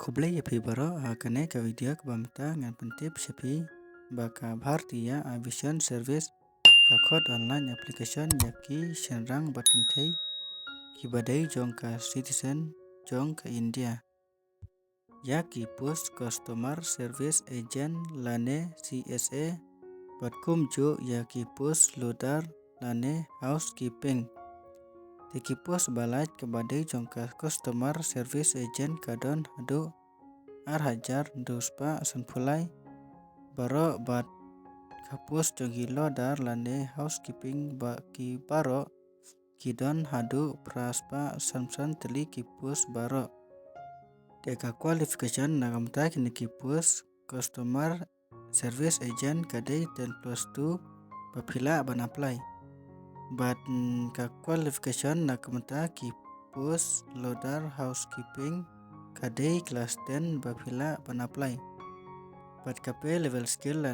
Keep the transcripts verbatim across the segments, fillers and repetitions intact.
Khublei ïa phi baroh, ha kane ka video kaba mynta ngan pyntip sha phi ba ka Bharatiya Aviation Service ka khot online application ïa ki shynrang bad kynthei kiba dei jong ka citizen jong ka India ïa ki post Customer Service Agent lane C S A, bad kumjuh ïa ki post loader lane housekeeping. Te ki post ba lait kaba dei jong ka Customer Service Agent ka don haduh ar hajar haduh spah sanphew lai baroh, bad ka post jong ki loader lane housekeeping ba ki baroh ki don haduh phra spah sanphew san tylli ki post baroh. Te ka qualification na ka bynta kine ki post Customer Service Agent ka dei ten plus two ba phi lah ban apply. Bad, mm, ka qualification na ka bynta ki post loader housekeeping ka dei class ten ba phi lah ban apply. Bad ka pay level scale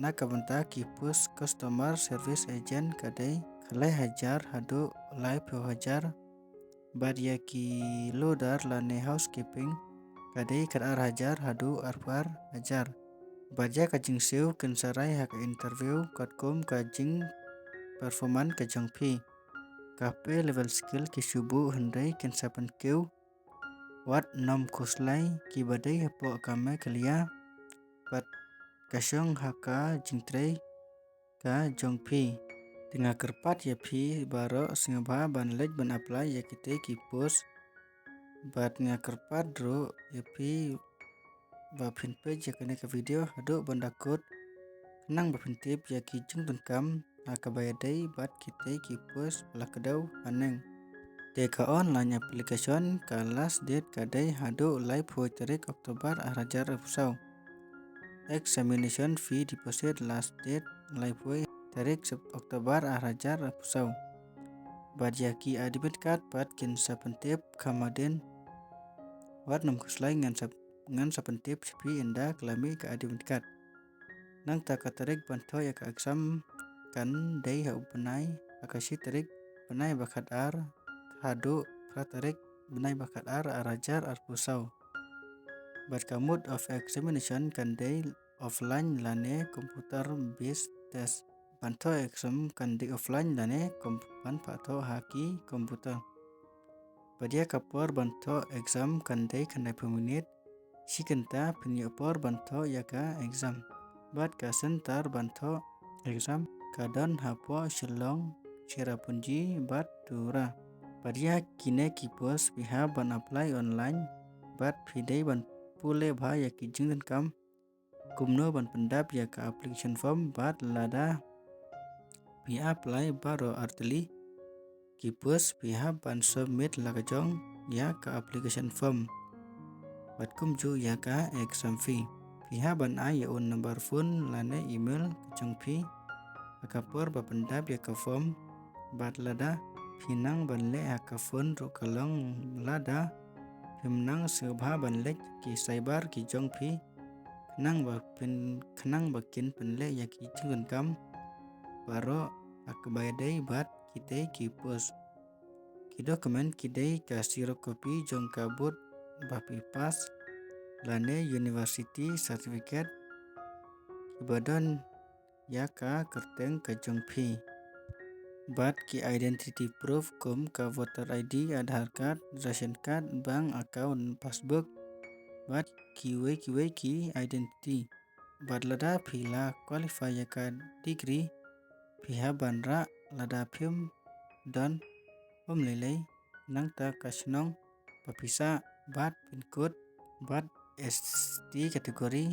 na ka bynta ki post Customer Service Agent ka dei khatlai hajar haduh laiphew hajar. Bad ïa ki loader lane housekeeping ka dei khatar hajar haduh arphew ar hajar. Bad ïa ka jingsiew kin sa rai ha ka interview katkum ka jingperformance ka jong phi. Ka pay level scale ki shu buh hynrei kin sa pynkiew wat nym khuslai kiba dei hapoh ka Meghalaya bad ka shong ha ka jingtrei ka jong phi. Te nga kyrpad ïa phi baroh sngewbha ban leit ban apply ïa kitei ki post. Bad nga kyrpad ruh ïa phi ba phin peit ïa kane ka video haduh ban da kut, khnang ba phin tip ïa ki jingdonkam ha kaba ïadei bad kitei ki post ba la kdew haneng. Te ka online application ka last date ka dei haduh laiphew tarik October ar hajar arphew saw. Examination fee deposit last date laiphew tarik Sep-, October ar hajar arphew saw. Bad ïa ki admit card pat kin sa pyntip kham hadien. Wat nym khuslai, ngan sa, ngan sa pyntip sha phi ynda ka la mih ka admit card. Nangta ka tarik ban thoh ïa ka exam kan dei ha u bnai, ha ka shi tarik bnai ba khatar haduh phra tarik bnai ba khatar ar hajar arphew saw. Bad ka mode of examination kan dei offline lane computer based test. Ban thoh exam kan dei offline lane kom-, ban pha thoh ha ki computer. Bad ïa ka por ban thoh exam kan dei khyndaiphew minit. Shi kynta phin ïoh por ban thoh ïa ka exam. Bad ka center ban thoh exam ka don hapoh Shillong, Cherrapunji bad Tura. Bad ïa kine ki post phi hap ban apply online bad phi dei ban pule bha ïa ki jingdonkam kumno ban pyndap ïa ka application form bad lada phi apply baroh artylli ki post phi hap ban submit la ka jong ïa ka application form bad kumjuh ïa ka exam fee. Phi hap ban ai ïa u number phone lane email ka jong phi ha ka por ba pyndap ïa ka form bad lada phi nang ban leh ha ka phone ruh ka long, lada phim nang sngewbha ban leit ki cyber ki jong phi khnang ba pyn-, khnang ba kin pynleh ïa ki jingdonkam baroh ha kaba ïadei bad kitei ki post. Ki document ki dei ka xerox copy jong ka board ba phi pass lane university certificate kiba don ïa ka kyrteng ka jong phi. Bad ki identity proof kum ka voter I D, Aadhaar card, ration card, bank account, passbook. Bad kiwei kiwei ki identity. Bad lada phi la qualify ïa ka degree phi hap ban rah, lada phim don um lei lei nangta ka shnong ba phi sah bad pin code bad S T category,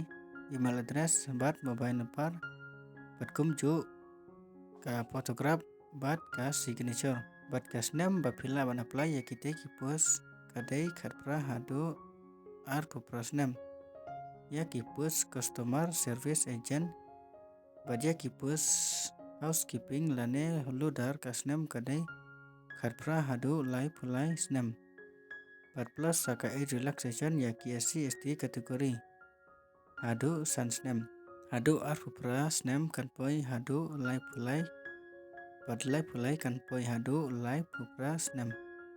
email address bad mobile number bad kumjuh ka photograph bad ka signature. Bad ka snem ba phi lah ban apply ïa kitei ki post ka dei khatphra haduh arphew phra snem ïa ki post customer service agent. Bad ïa ki post housekeeping lane loader ka snem ka dei khatphra haduh laiphew lai snem. Bad plus sa ka age relaxation ïa ki S C S T category haduh san snem. Haduh arphew phra snem kan poi haduh laiphew lai. Bad laiphew lai kan poi haduh laiphew phra snem.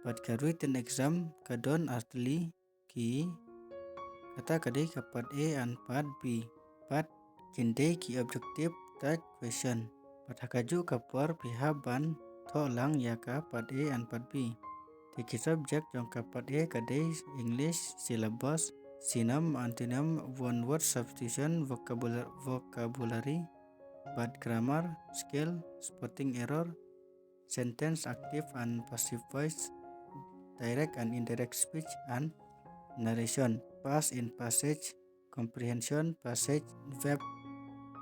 Bad ka written exam ka don artylli ki Kata ka dei ka part A and part B. Bad kin dei ki objective type question. Bad ha kajuh ka por phi hap ban thoh lang ïa ka part A and part B. Te ki subject jong ka part A ka dei English, syllabus, synonym, antonym, one word substitution, vocabular-, vocabulary, bad grammar, skill, spotting error, sentence, active and passive voice, direct and indirect speech and narration, past in passage, comprehension, passage, verb,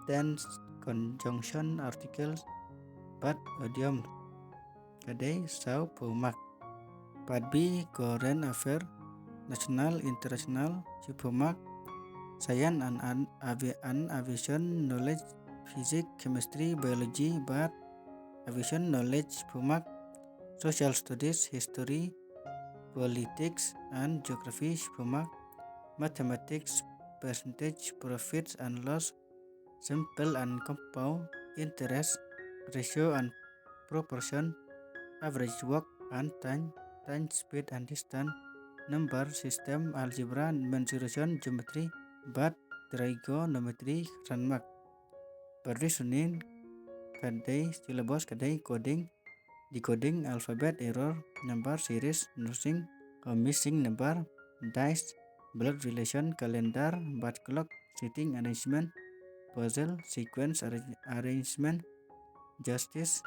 tense, conjunction, articles, bad idiom. Ka dei saw phew mark. Part B, current affair, national, international, shiphew mark. Science and, and, avi-, and aviation knowledge, physics, chemistry, biology, bad aviation knowledge, shiphew mark. Social studies, history, politics and geography, shiphew mark. Mathematics, percentage, profits and loss, simple and compound interest, ratio and proportion, average work and time, time, speed and distance, number system, algebra, mensuration, geometry, bad trigonometry, shiphew mark. Bad reasoning ka dei, syllabus ka dei coding, decoding, alphabet, error, number series, nursing, or missing number, dice, blood relation, calendar, bad clock, seating arrangement, puzzle, sequence arrange-, arrangement, justice,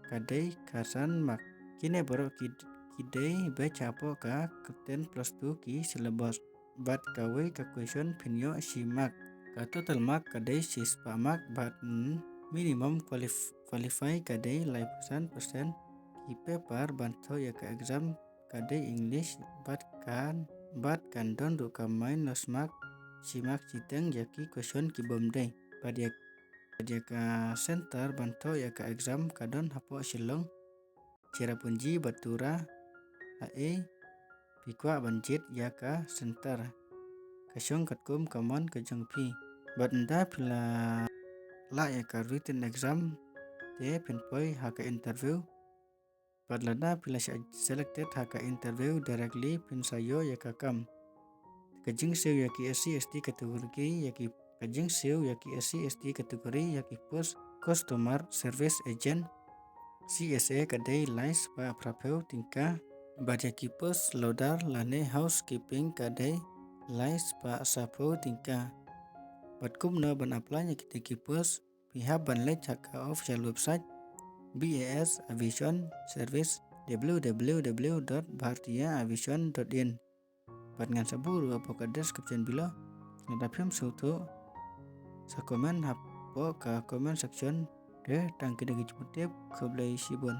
ka dei shiphew mark. Kine baroh ki, ki dei beit hapoh ka ten plus two ki syllabus. Bad kawei ka question phin ïoh shi mark. Ka total mark ka dei shispah mark bad, mm, minimum qualif-, qualify ka dei laiphew san percent. Ki paper ban thoh ïa ka exam ka dei English bad kan, bad kan don ruh ka minus mark, shi mark shiteng ïa ki question ki bym dei. Bad ïa, bad ïa ka center ban thoh ïa ka exam ka don hapoh Shillong, Cherrapunji bad Tura. Haei phi kwah ban jied ïa ka center, ka shong katkum ka mon ka jong phi. Bad ynda phi la lah ïa ka written exam te phin poi ha ka interview. Bad lada phi la shah selected ha ka interview directly phin sa ïoh ïa ka kam. Ka jingsiew ïa ki S C S T category, ïa ki, ka jingsiew ïa ki S C S T category ïa ki post customer service agent, C S A ka dei laispah phraphew tyngka. Bad ïa ki post loader lane housekeeping ka dei laispah saphew tyngka. Bad kumno ban apply ïa kita ki post? Phi hap ban leit ha ka official website B A S Aviation Service, W W W dot bharatiya aviation dot in. Bad ngan sa buh ruh hapoh ka description below. Lada phim sngewthuh, sa comment hapoh ka comment section. Te tang kine ki jingpyntip, khublei shibun.